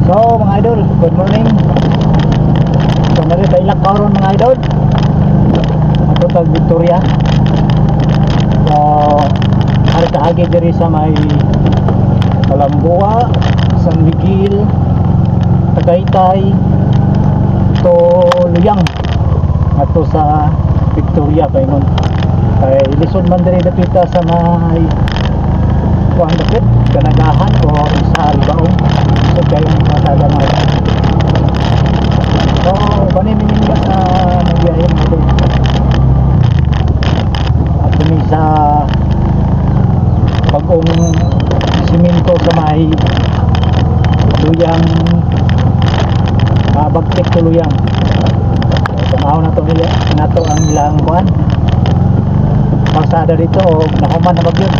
So mga idol, good morning. So nari tayo karon, mga idol. Ato tag Victoria. So ari kaagi diri sa may Kalambua, San Miguel, Tagaytay to Luyang. Ato sa Victoria paingon. Kay lisod man diri dapita sa may kuan dapit, Kanagahan o sa Libaong. So kayo ang pasada, mga idol. So bani mininda sa magbiyahe, mga idol. At kami sa bagong simento sa may Luyang, Bagtik to Luyang. So, tanaw na to nila nato ang ilang kuan pasada dito o nahuman na magyud.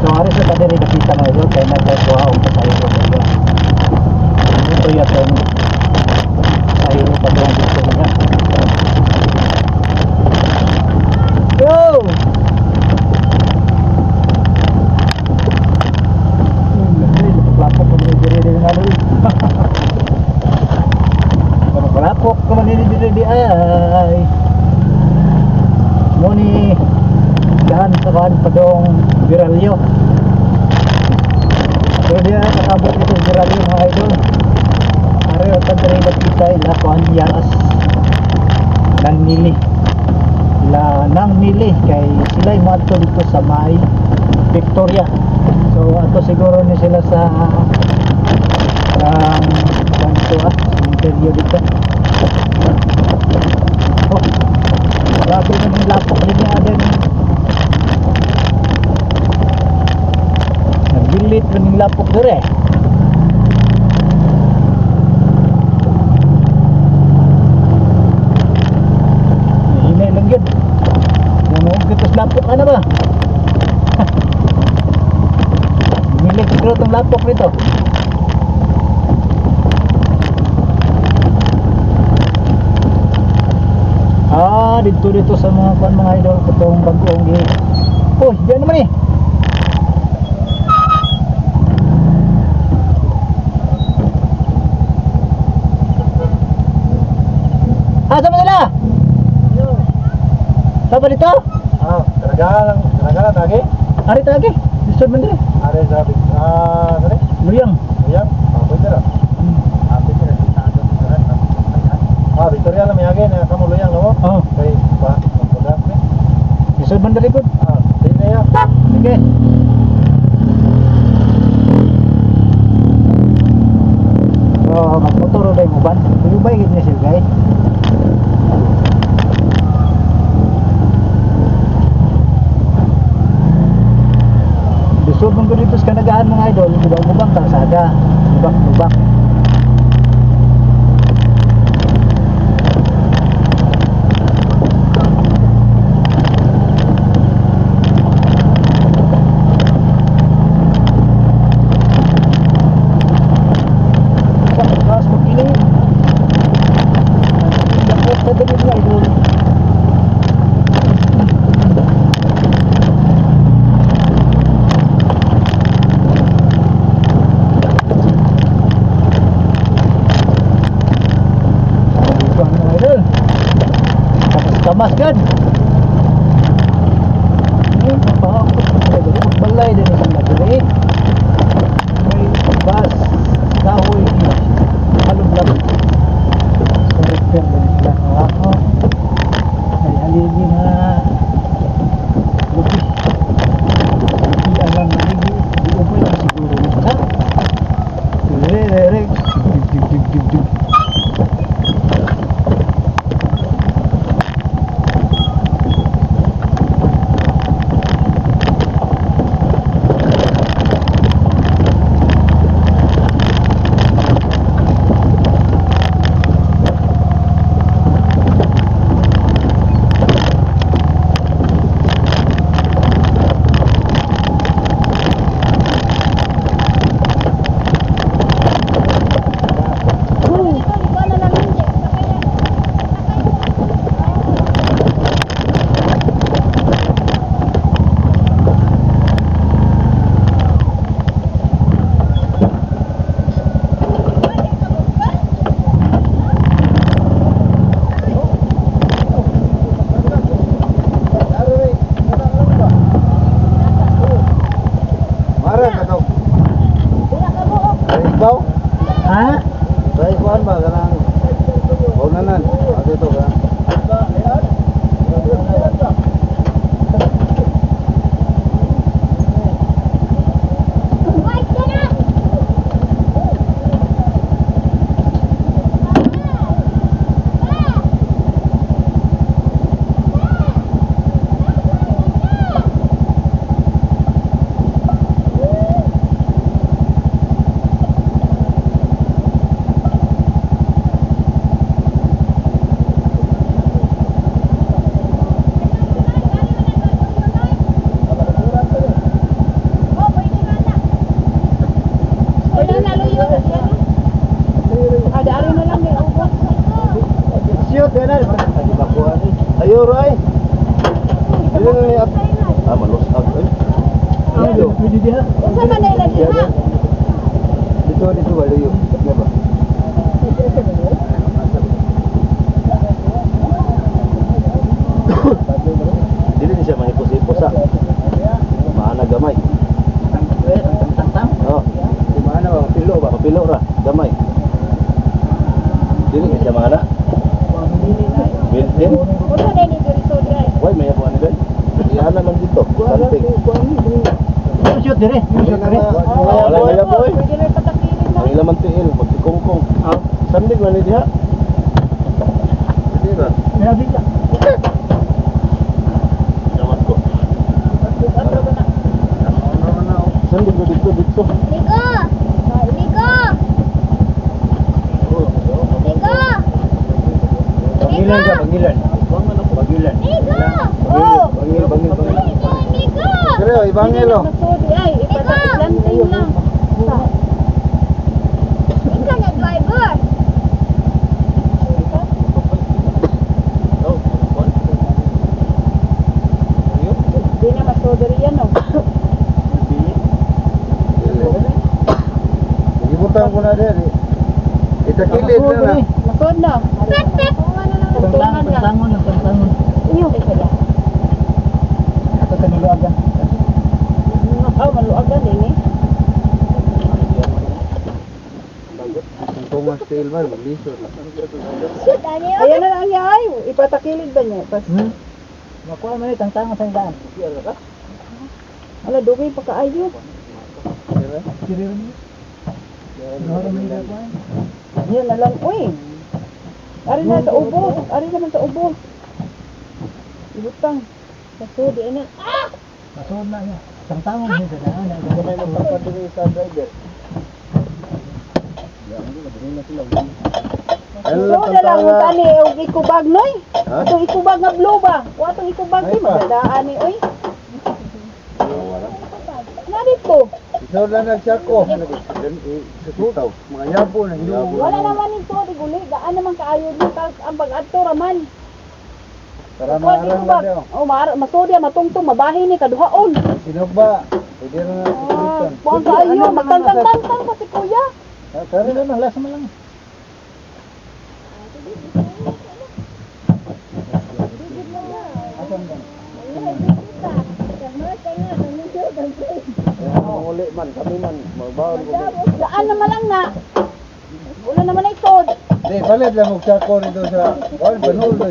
So ari sa kadiri dapita, mga idol, kay nagkuha og pasahero dito. Ito yatong pasahero pa doon dito nila. Yo! Lapok ko diri diri nga diri. Lapok ko man diri diri di ay. Mo ni daan sa kuan padong Viralyo. Pero di na nakabot ito sa Viralyo, mga idol. Are o diri dapita ila kuan yaras nang nili. Ila nang nili kay sila moadto dito sa may Victoria. So ato siguro ni sila sa ang ganito cementerio dito. Oh, grabe na yung lapok din niya din. Nagbilit pa ng lapok dire. Hinay lang yun. Namuog kita sa lapok, ano ba? Milik siguro itong lapok nito. Ah, dito dito sa mga kuan, mga idol, katong bagong gi. Oh, diyan naman eh. Ah, sama nila? Sama dito? Ah, Kanagahan, Kanagahan lagi. Ari tagi. Lisod man dire. Are sa sorry. Luyang. Luyang. Ah, pwede ra. Ah, pwede ra. Ah, Victoria lang mayagi na kamo Luyang no. Oh, Kay pa, pagkagat ni. Lisod man dire gud. Ah, di na ya. Sige. So, magmotor na yung uban. Ubay gid ni sila guys. Lisod man gud dito sa Kanagahan, mga idol, di ba ubang kalsada, lubak lubak. Sa gas magkini. Dapat sa dili, mga idol. Dito ang mga idol. Kamas kamas gad. Eh, paakot balay din isang dili. May bus kahoy halong. So repair din sila. Ako may haligi na lupi. Lupi ang haligi. Di ubay lang siguro ha. Dire dig dig dig dig dig. Ibaw? Ha? Try kuan ba kanang Baunanan. Ah, dito ka. Wala na luyo. Ada ari na lang may ubos. Shoot, yan ay. Ayo, Roy. Dili na ni Ah, malos ag ay. Pwede pwede diha. Unsa man na diha? Dito, dito ba luyo? Di ba? Dili ni siya mahipos-hipos ah. Maana gamay. Tang-tang. Oh. Di maana ba mapilo ba? Mapilo ra, gamay. Dili ni siya maana. Built-in. Unsa na ni diri so dry? Why may ako ani day? Ihana lang dito. Something. Shoot dire. Shoot dire. Ah, wala na boy. Pwede na patakirin na. Ang ilaman tiil, magkikongkong. Ah, Sandig man ni diha. Hindi ba? grabe ka. Damat ko. Sandig na dito, dito. Ligo! Ligo! Ligo! Bangilan ka, bangilan. Bangilan. Ligo! Oh. Bangil, bangil, bangil. Ligo! Ligo! Creo, ibangil oh. Masudi ay ipatakilanting lang. Ikaw na driver! Di na masudi riyan no. Ibutang ko na diri. Itakilid na na. Masud na. Tangtangon, Tungtungan lang. tangtangon, tangtangon. Iyo kay kaya. Ato sa niluagan. Ah, maluagan din eh. Tungan steel man, maglisod. Shoot, ano yun? Ayan na lang niya ay. Ipatakilid ba niya? Pas, Hmm? Makuha mo ni tangtangon sa daan. ala, dugay pa kaayo. Dire ni. Ano ni dakuan? Yan na lang, uy. Ari na sa ubos. Ari naman sa ubos. Ibutang. Masudi na. Masuod na niya. Tangtangon ni sa daan. May magpapadiri sa driver. So na lang mo tani og ikubag noy. Ha? Atong ikubag nga blue ba? Wa atong ikubag Ay di pa. magadaan ni oy. Narito. Isaw lang nagsako. Mga yabo na hinuo. Wala naman nito di guli. Daan naman kaayo ni tas ang pag-adto raman. Para Wa maarang ikubag. lang daw. Oh, maar masudya matungtong mabahin ni kaduhaon. Sinog ba? Pwede na Ah, na buang kaayo magtangtang-tangtang pa si kuya. Kare na last man lang. Uli man, kami man, mabaon ko. Daan naman lang na. Wala naman ay sod. Di, palit lang og sako nito sa, kuan, banul sa.